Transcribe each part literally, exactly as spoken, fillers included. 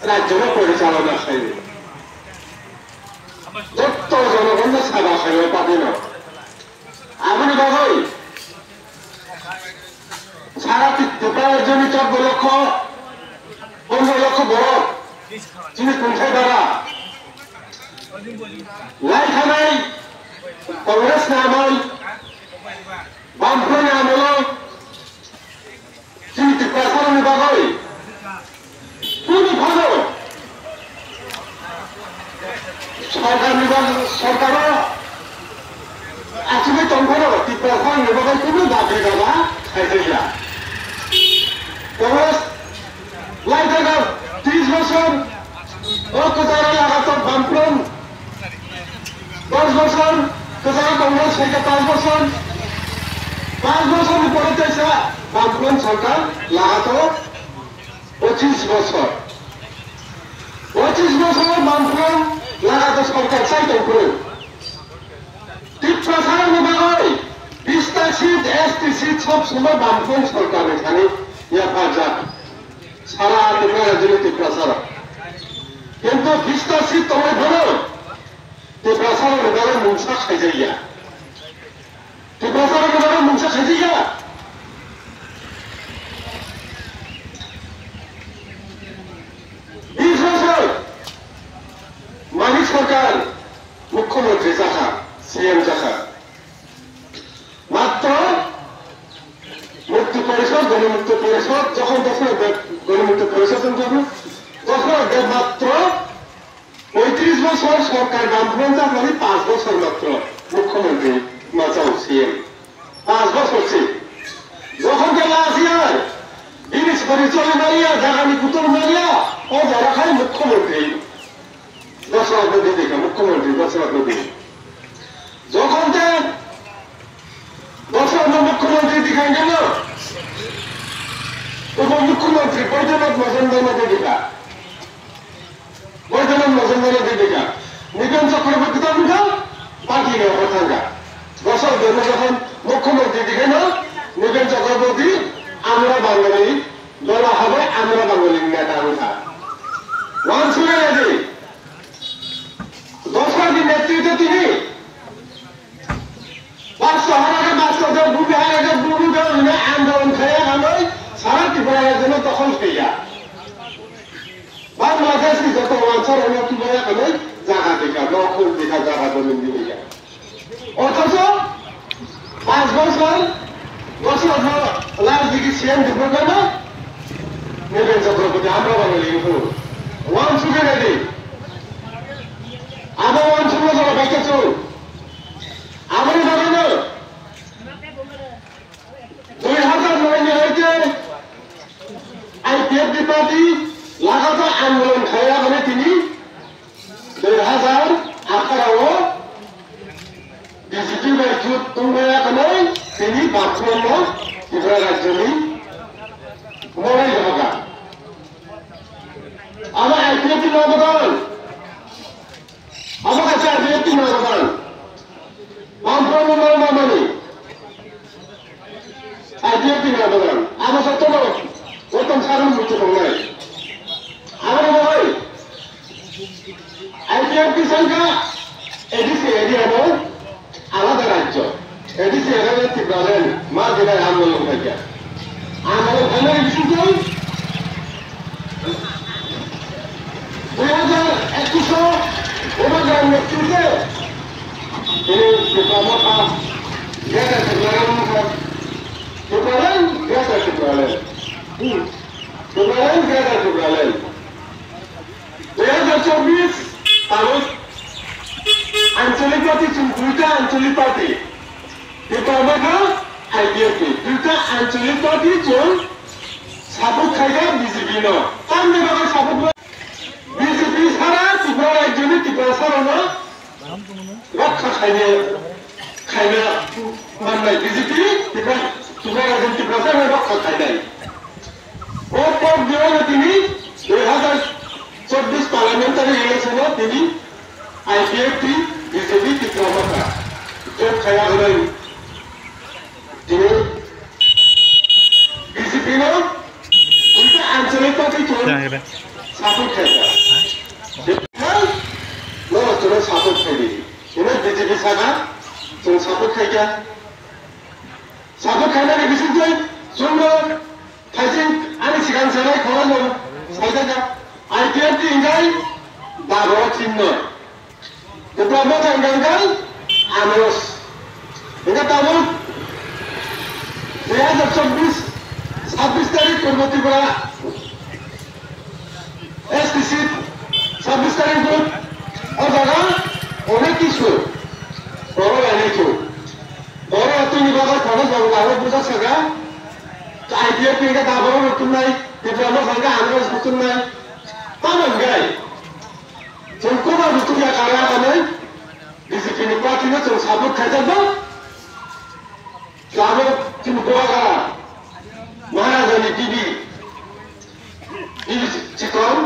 Rajyono porichalona khaio. Jotto jonogonno saba khaio partyno. Aboni bagwi sara Tripura rajyoni chobbish lokho, pondro lokho borok chini tongthai bara lai thanai Congress ni amol, Bamfront ni amolo chini Tiprasarokni bagwi kunu phano sorkarni bag-, sorkaro achugwi tongphano Tiprasarokni bagwi kunu dabi daba khaijak ya. Congress lai thangkha tris bosor, o kwcharo lagator Bamfront dos bosor, kwcharo Congress phaikha panch bosor, panch bosorni pore teisa Bamfront sorkar lagator pochis bosor. Pochis bosor Bamfront lagator sorkar chai tongphuru. Tiprasarokni bagwi bista seat, S T seat sob somoi Bamfront sorkarni thani yapharjak. Sara Tripura rajyoni Tiprasarok. Kintu bista seat tongwi phano Tiprasarokni bagwi mungsa khaijakya. Tiprasarokni bagwi mungsa khaijakya. Bish bosor Manik Sarkar mukhyamantri jakha, C M jakha. Matro Mukti Porishod, Goni Mukti Porishod, jokhon Dosrot Deb Goni Mukti Porishod wngjago, Dosrot Deb matro poitris bosor sorkar Bamfront jakmani panch bosor matro mukhyamantri machao C M. Panch bosor se. Jokhon khe last year, bini sori choli manya, jagani kutung manya, o jora khai mukhyamantri. Dosrot Deb dikha mukhyamantri, Dosrot Deb. Jokhon te Dosrot Deb mukhyamantri dikha hingkhe, upo mukhyamantri Baidyanath Majumdar no dikha. Baidyanath Majumdar no dikha. Nipen Chakraborty ta wngkha, party ni obo thangkha. Dosrot Deb no jokhon mukhyamantri dikha no, Nipen Chakraborty, amra Bangali, dola habai amra Bangali neta wngkha. Wansukya di. Dosrot ni netritwe tini Baksa hara khe baksa de, bubi hara khe bubi de, hwnwi andolon khaiya hwnwi sara Tripura rajyono dokhol khaiya. Bangladesh ni joto wansa rokno tubaya hwnwi jaga dikha, nok huk dikha, jaga domin dikha. Othocho panch bosor, bosor no last digi C M Dipukano, Nipen Chakraborty, amra Bangali wngkhu. Wansukya di. Abo wansukma jora baikha chwng. Aboni bagwino dui hazar noi ni hoite I P F T party lagatar andolon khaiya hwnwi tini dui hazar atharo o B J P bai jut tongmaya hwnwi tini Bamfront no Tripura rajyoni monai jaga. Abo I P F T no bodol. Abo kaisa I P F T no bodol. Bamfront no mamani. I P F T ni abodan. Abo jotono prothom saron muchungnai. Aboni bagwi I P F T sangkha A D C area no alada rajyo. A D C area no Tipraland ma dinai andolon khaikha. Andolon khainai bisingtwi dui hazar ekush o Ubagrani netrite tini Tipra Motha, Greater Tipraland wngkha. Tipraland, Greater Tipraland. Hmm. Tipraland, Greater Tipraland. Dui hazar chobbish tabuk ancholik party chwng duita ancholik party. Tipra Motha, I P F T. Duita ancholik party chwng support khaikha B J P no. Tamni bagwi support khlai? B J P sara Tripura rajyoni Tiprasarokno rokha khaina, khaina mannai B J P, Tipra, Tipra rajyoni Tiprasarokno rokha khainai. O pok deono tini dui hazar chobbish parliamentary election o tini I P F T, B J P, Tipra Motha jot khaya hwnwi tini B J P no ulta ancholik party chwng Support khaikha. Norok chwngno support khaidi. Hino B J P saka chwng support khaikha. Support khainani bisingtwi chwngno phaising ani sigang sanai khorokno saikha. I P F T hinkhai dabo chinno. Tipra Motha hinkhai anos. Hingkhe tabuk dui hazar chobbish, sabbish tarik Purbo Tripura S T C sabbish tarik bo o jaga onek kisu borok ani thu. Borok atwini bagwi kono borok aro bujak saka. I P F T hingkhe da borok rok tumnai, Tipra Motha hingkhe anos bo tumnai. Tamo hingkhe chwng koba bo tubya kara hinwi B J P ni party no chwng support khaijak bo. Tabuk chini Bubagra Maharajani bibi, bibi chikon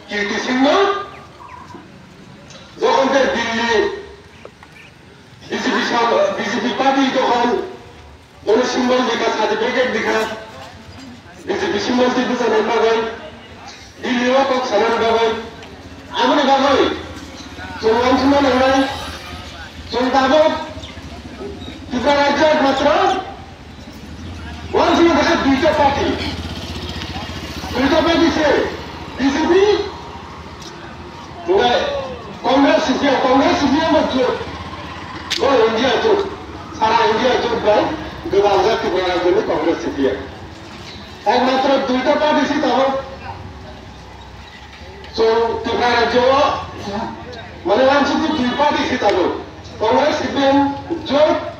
Kirti Singh no jokhon te Delhi B J P sa-, B J P party jokhon bono symbol dikha, certificate dikha, B J P symbol twi bwchanani bagwi. Delhi o kok sanani bagwi, aboni bagwi chwng uansukna nangnai. Chwng tabuk Tripura rajyo ekmatro uansukna thangkha duita party, duita party se B J P, hwnkhai Congress, C P M, Congress, C P M bo jut, bo India jut, sara India jut bai gwdalkha Tripura rajyoni Congress, C P M. Ekmatro duita party si tabuk. Chwng Tripura rajyo o, mane, uansukwi dui party si tabuk. Congress, C P M jot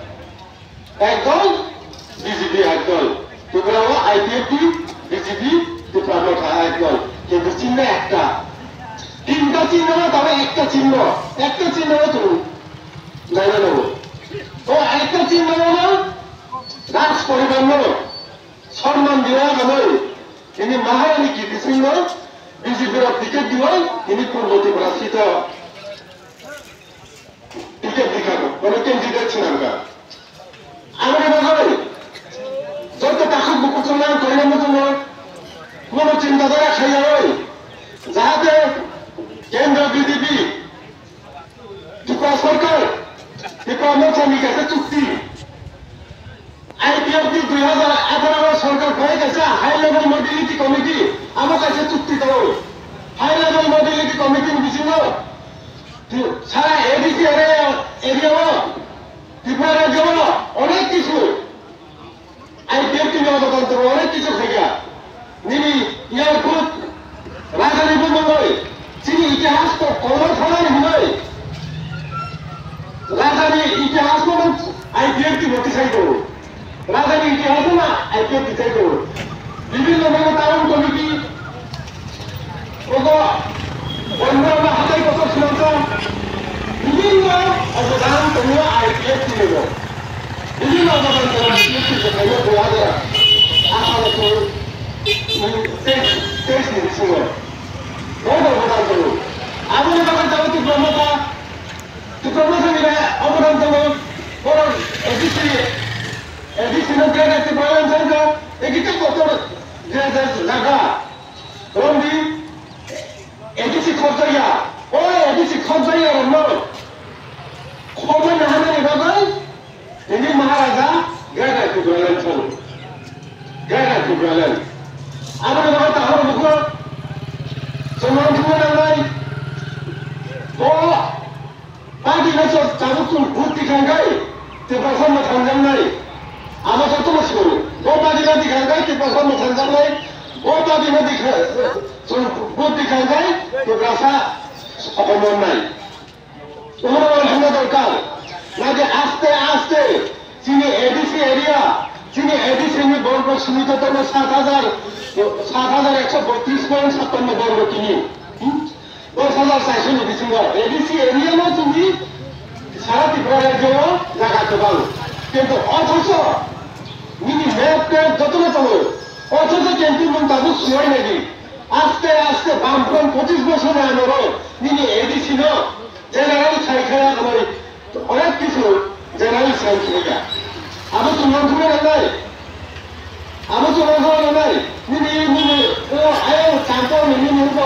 ek dol, B J P ek dol. Tripura o I P F T, B J P, Tipra Motha ek dol. Kintu chinno ekta. Tinta chinno no tabuk ekta chinno. Ekta chinno no chwng naina nango. O ekta chinno no Raj poribar no Sonman diya hinwi tini Maharani Kirti Singh no B J P rok ticket diwi tini Purbo Tripura seat o ticket dikha, bono candidate swnamkha. Aboni bagwi joto takhuk bukhuk chwng nang koina muchungo bono chinta dhara khaiyawi jahate kendro B J P Tripura Sarkar, Tripura Mothani kaisa chukti, I P F T dui hazar atharo o sarkar phai kaisa High Level Mobility Committee, abo kaisa chukti tongo. High Level Mobility Committee ni bisingo sara A D C area, area o, Tripura rajyo o onek kisu I P F T ni obodan tongo, onek kisu khaikha. Nini yarkuk rajani bumungwi chini itihas ko kolor phalani hinwi rajani itihas no I P F T bo tisai tongo. Rajani itihas no I P F T tisai tongo. Bibhinno mane town committee, obo Bondra ba hatai kotor swnamjak, bibhinno obodan tongo I P F T ni bo. Bibhinno obodan tongo I P F T ni bo, tongo bo ada. Asal tongo, tei, tei ni bisingo. Bono obodan tongo. Aboni bagwi tongo Tipra Motha, Tipra Motha ni obodan tongo. Bono A D C, A D C no gana Tipra Motha tongo. Ekita kotor je je jaga. Romdi A D C khobjakya, o A D C khobjakya rokno khobjakna hamani bagwi tini Maharaja Greater Tipraland song, Greater Tipraland. Aboni bagwi tahoro bukhuk chwng thumwi nangnai. Bo Party no chwng tabuk chwng vote tikha hwnkhe Tiprasa mwthangjaknai. Amo jotono sikoro. Bo party no tikha hwnkhe Tiprasa mwthangjaknai. Bo party no tikha, chwng vote tikha hwnkhe Tiprasa sokomornai. Omo no hwnna dorkar. Naki aste aste chini A D C area, chini A D C ni borgo simi jotono sat hajar, sat hajar ekso botris point sappanno borgo kini. Hmm? Dos hajar chairso ni bisingo A D C area no chini sara Tripura rajyo o jaga kwbang. Kintu othocho nini map tep jotono tongo. Othocho kintu nwng tabuk swlai nai di. Aste aste Bamfront pochis bosor ni amolo nini A D C no general sai khaya hinwi onek kisu general sai khaya. Abo chwng nangkuknai nangnai. Abo chwng nangkuknai nangnai. Nini, nini, o, ayang champa ni nini uko.